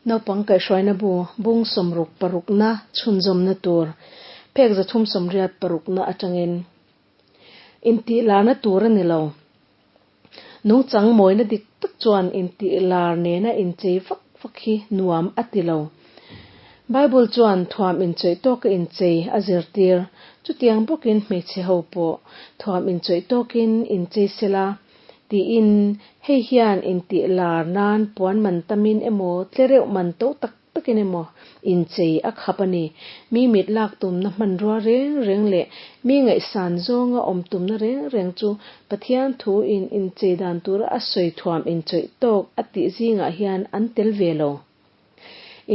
Naupang kaihhruaina bu bung sawmruk parukna chhunzawmna tur phek 386 parukna atangin intih larna tur a ni lo. Nungchang mawina dik tak chuan intih lar nena inchei vak vak hi nuam a ti lo. Bible chuan thuam inchawih tawka inchei a zirtir. Chutiang bawkin hmeichhe ho pawh thuam inchawih tawkin inchei sela tiin hei hian intih lar nan puan man tamin emaw tlereuh man to tak takin emaw inchei a khap a ni. Mi mit lak tumna hmanrua reng reng leh mi ngaihsan zawnga awm tumna reng reng chu Pathian thu in inchei dan tura a sawi thuam inchawih tawk a tih zingah hian an tel ve lo.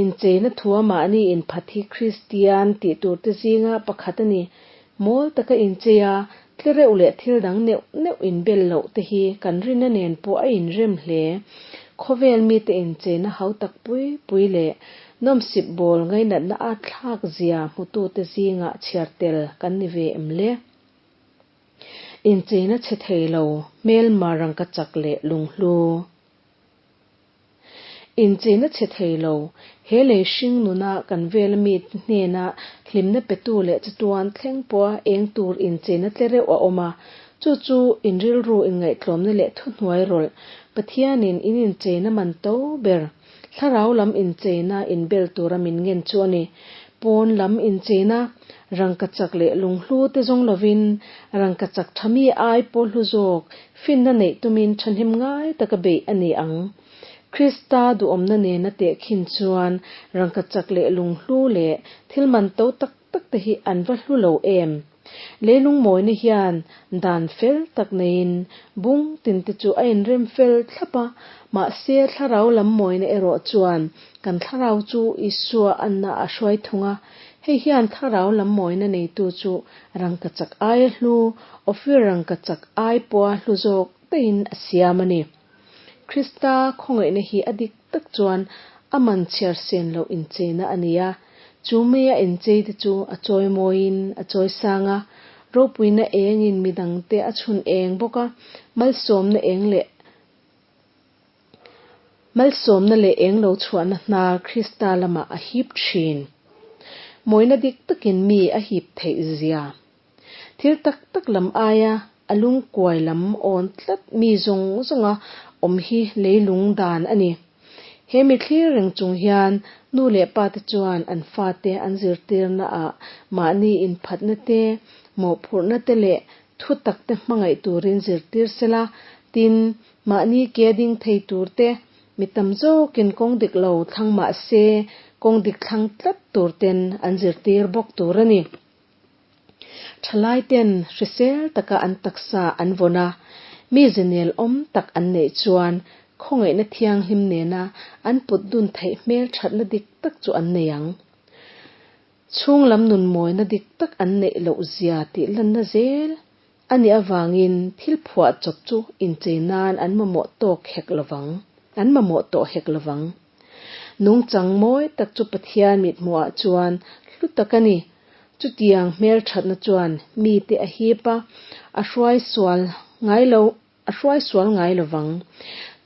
Incheina thua mahni inphat hi Kristian tih turte zinga pakhat a ni. Mawl taka inchei a, tlereuh leh thil dang neuh neuh inbel loh te hi kan rinna nen pawh a inrem hle. Khawvel mite incheina hau tak pui pui leh nawmsip bawl ngainatna a thlak zia hmutute zingah chhiar tel kan ni ve em le? Incheina chhe thei lo, hmelma rangka chak leh lunghlu. Incheina chhe thei lo, he lei hring nuna kan vela mi hnena hlimna petu leh chatuan thleng pawha eng tur incheina tle reuh a awm a, chu chu in rilru inngaihtlawmna leh thuhnuai rawlh Pathianin in incheina man to ber, thlarau lam incheina inbel tura min ngen chu a ni. Pawn lam incheina, rangkachak leh lunghlu te zawng lovin, rangkachak tha mi ai pawh hlu zawk, Finna neih tumin thahnem ngai taka beih a ni ang. Krista duhawmna nena tehkhin chuan rangkachak leh lunghlu leh thil man to tak tak te hi an va hlu lo em? Leilung mawina hian dan fel tak neiin bung tin te chu a inrem fel thlap a, mahse thlarau lam mawina erawh chuan kan thlarau chu Isua anna a hruai thung a, hei hian thlarau lam mawina neitu chu Rangkachak aia hlu, Ophir rangkachak ai pawha hlu zawk daihin a siam a ni. Krista khawngaihna hi a dik tak chuan a man chhiar sen loh incheina a ni a, chu mei a inchei te chu a chawi mawiin a chawi sang a, ropuina engin midangte a chhun eng bawk a, malsawmna eng leh Malsawmna leh eng lo chhuahna hnar Krista lamah a hip thin. Mawina dik takin mi a hip theih zia. Thil tak tak lam aia a lungkuai lam awn tlat mi zawng zawnga awm hi leilung dan a ni. He mi thlir reng chung hian nu leh pa te chuan an fate an zirtirna ah mahni inphatna te, mawhphurhna te leh thu tak te hmangaih turin zirtir sela, tin, Mahni ke ding thei tur te, mi tam zawkin kawng dik lo thlang mah se, kawng dik thlang tlat tur ten an zirtir bawk tur a ni. Thalai ten hrisel taka an taksa an vawn a, mi zinel awm tak an neih chuan khawngaihna thianghlim nena an put dun theih hmel thatna dik tak chu an nei ang. Chhung lam nun mawina dik tak an neih loh zia tih lanna zel A nih avangin thil phuah chawp chu inchei nan an mamawh tawk hek lovang, an mamawh tawh hek lovang. Nungchang mawi tak chu Pathian mithmuhah chuan hlu tak a ni. Chutiang hmelthatna chuan mite a hip a, a hruai sual ngai lo, a hruai sual ngai lovang.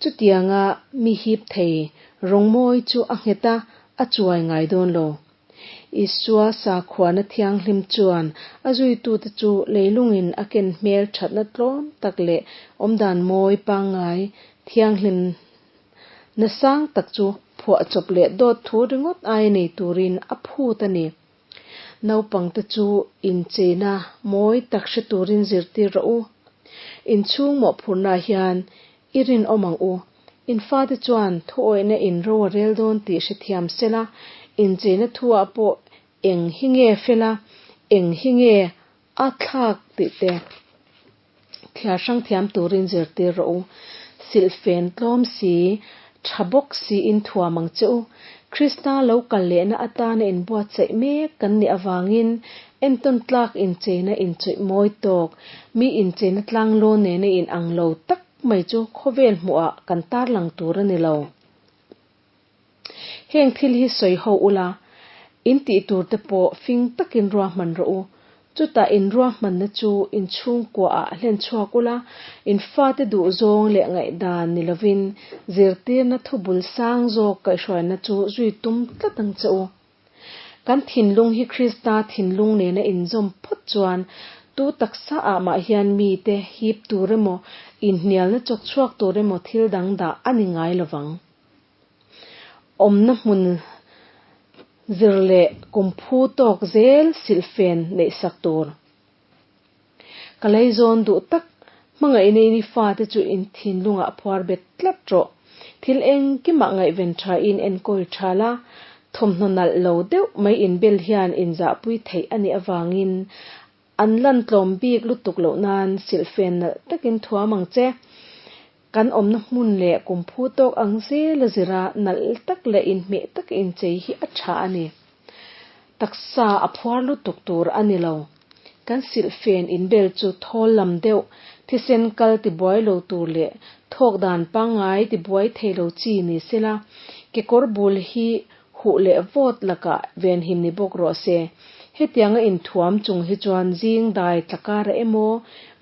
Chutianga mi hip thei rawngmawi chu a nghet a, a chuai ngai dawn lo. Isua sakhuana thianghlim chuan a zuitute chu leilungin a ken hmel thatna tlawm tak leh awmdan mawi pangngai thianghlim nasang tak chu phuahchawp leh dawt thu ringawt ai nei turin a phut a ni. Naupangte chu incheina mawi tak hre turin zirtir rawh u. Inchhung mawhphurhnaah hian I rinawm ang u. In fate chuan thuawihna in ro a rel dawn tih hrethiam sela, incheina thuah pawh eng hi nge fela, eng hi nge a thlak tih te thiar hrang thiam turin zirtir rawh u. Silhfen tlawm si, tha bawk siin thuam ang che u. Krista lo kal lehna atana inbuatsaih mek kan nih avangin entawn tlak incheina inchawih mawi tawk, mi incheina tlanglawn nena inang lo tak mai chu khawvel hmuhah kan tarlang tur a ni lo. Heng thil hi sawi ho ula, in tih tur te pawh fing takin ruahman rawh u. Chutah in ruahmanna chu in chhungkuaah hlen chhuak ula, in fate duhzawng leh ngaihdan ni lovin zirtirna thubul sang zawk kaihhruaina chu zui tum tlat ang che u. Kan thinlung hi Krista thinlung nena inzawm phawt chuan tu taksa ah mah hian mite hip tur emaw, inhnialna chawk chhuak tur emaw thil dang dah a ni ngai lovang. Awmna hmun zir leh kum phu tawk zel silhfen neihsak tur. Ka leizawn duh tak, hmangaihna in i fate chu in thinlungah phuar bet tlat rawh. Thil engkimah ngaihven thain enkawl tha la, thawmhnaw nalh lo deuh mai inbel hian inzahpui theih a nih avangin an lan tlawm bik lutuk loh nan silhfen nalh takin thuam ang che. Kan awmna hmun leh kum phu tawk ang zela zira nalh tak leh inhmeh taka inchei hi a tha a ni. Taksa a phuar lutuk tur a ni lo. Kan silhfen inbel chu thawl lam deuh, thisen kal tibuai lo tur leh thawk dan pangngai tibuai thei lo chi ni sela, kekawr bul hi huh leh vawt lakah venhim ni bawk rawh se. Hetianga inthuam chung hi chuan zing dai tlakara emaw,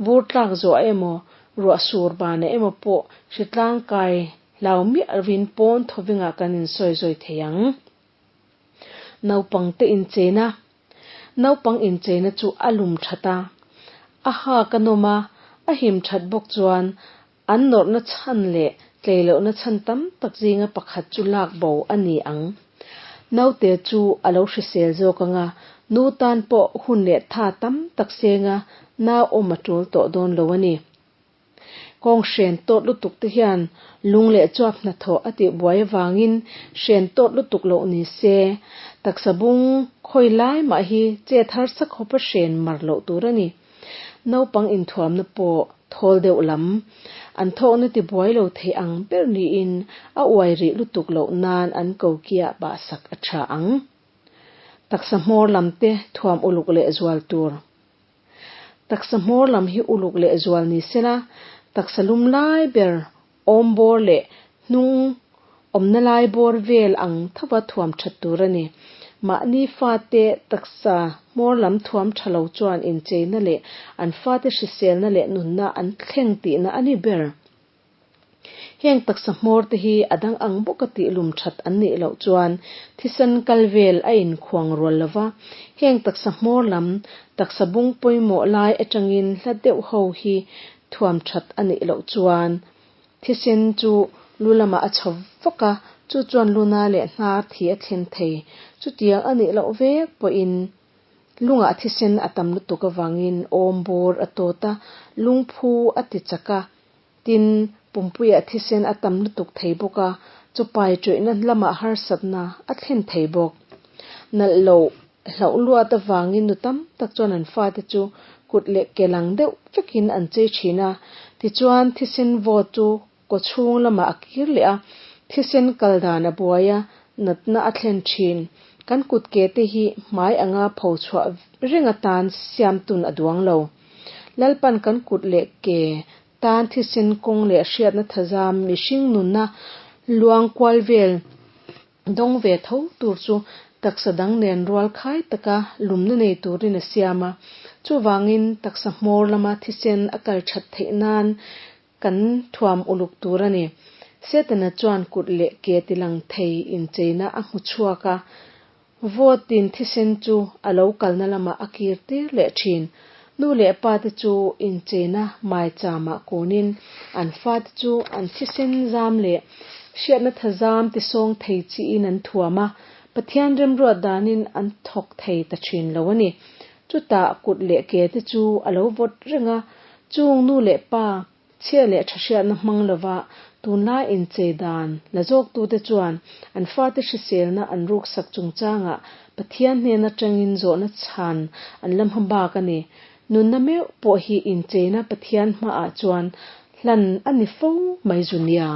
vur tlak zuah emaw, ruah sur banah emaw pawh hritlang kai hlau miah lovin pawn thawvingah kan insawi zawi thei ang. Naupangte incheina Naupang incheina chu a lum that a, a hak a nawm a, a him that bawk chuan an nawrhna chhan leh tlei lohna chhan tam tak zinga pakhat chu lak bo a ni ang. Naute chu a lo hrisel zawk ang a, nu tan pawh hun leh tha tam tak senga nau awm a tul tawh dawn lo a ni. Kawng hren tawt lutuk te hian lung leh chuap hnathawh a tih buai avangin hren tawt lutuk loh ni se, taksa bung khawi lai mah hi chet harsa khawpa hren mar loh tur a ni. Naupang inthuamna pawh thawl deuh lam, an thawkna ti buai lo thei ang ber niin a uai rih lutuk loh nan an kokiah bahsak a tha ang. Taksa hmawr lam te thuam uluk leh zual tur. Taksa hmawr lam hi uluk leh zual ni sela, taksa lum lai ber awm bawr leh hnung awmna lai bawr vel ang thova thuam that tur a ni. Mahni fate taksa hmawr lam thuam tha lo chuan incheina leh an fate hriselna leh nunna an thleng tihna a ni ber. Heng taksa hmawr te hi a dang ang bawka tih lum that an nih loh chuan thisen kal vel a inkhuang rual lo va, heng taksa hmawr lam taksa bung pawimawh lai atangin hla deuh ho hi thuam that a nih loh chuan thisen chu lu lamah a chho vak a, chu chuan luna leh hnar thi a thlen thei. Chutiang a nih loh vek pawhin Lungah thisen a tam lutuk avangin awm bur a tawt a, lungphu a ti chak a, tin, pumpuiah thisen a tam lutuk thei bawk a, chawpai ṭawihna lamah harsatna a thlen thei bawk. Nalh loh hlauh luat avangin nu tam tak chuan an fate chu kut leh ke lang deuh vekin an chei ṭhin a, tichuan thisen vawt chu Kawchhung lamah a kir leh a, thisen kal dan a buai a, natna a thlen thin. Kan kut ke te hi hmai anga pho chhuah reng atan siam tun a duang lo. Lalpan kan kut leh ke tan thisen kawng leh hriatna thazam mihring nunna luang kual vel Dawng ve tho tur chu taksa dang nen rual khai taka lumna nei turin a siam a, chuvangin taksa hmawr lama thisen a kal that theih nan kan thuam uluk tur a ni. Setana chuan kut leh ke tilang thei incheina a hmu chhuak a, vawtin thisen chu a lo kalna lamah a kir tir leh thin. Nu leh pa te chu incheina maichama kunin an fate chu an thisen zam leh hriatna thazam tisawng thei chiin an thuam a, Pathian remruat danin an thawk thei ta thin lo a ni. Chutah kut leh ke te chu a lo vawt reng a, chung nu leh pa Chhia leh tha hriatna hmang lova tunlai inchei dan la zawktute chuan an fate hriselna an ruksak chungchangah Pathian hnen atangin zawhna chhan an la hma bak a ni. Nunna meuh pawh hi incheina Pathian hmaah chuan hlan a ni fo mai zu nia.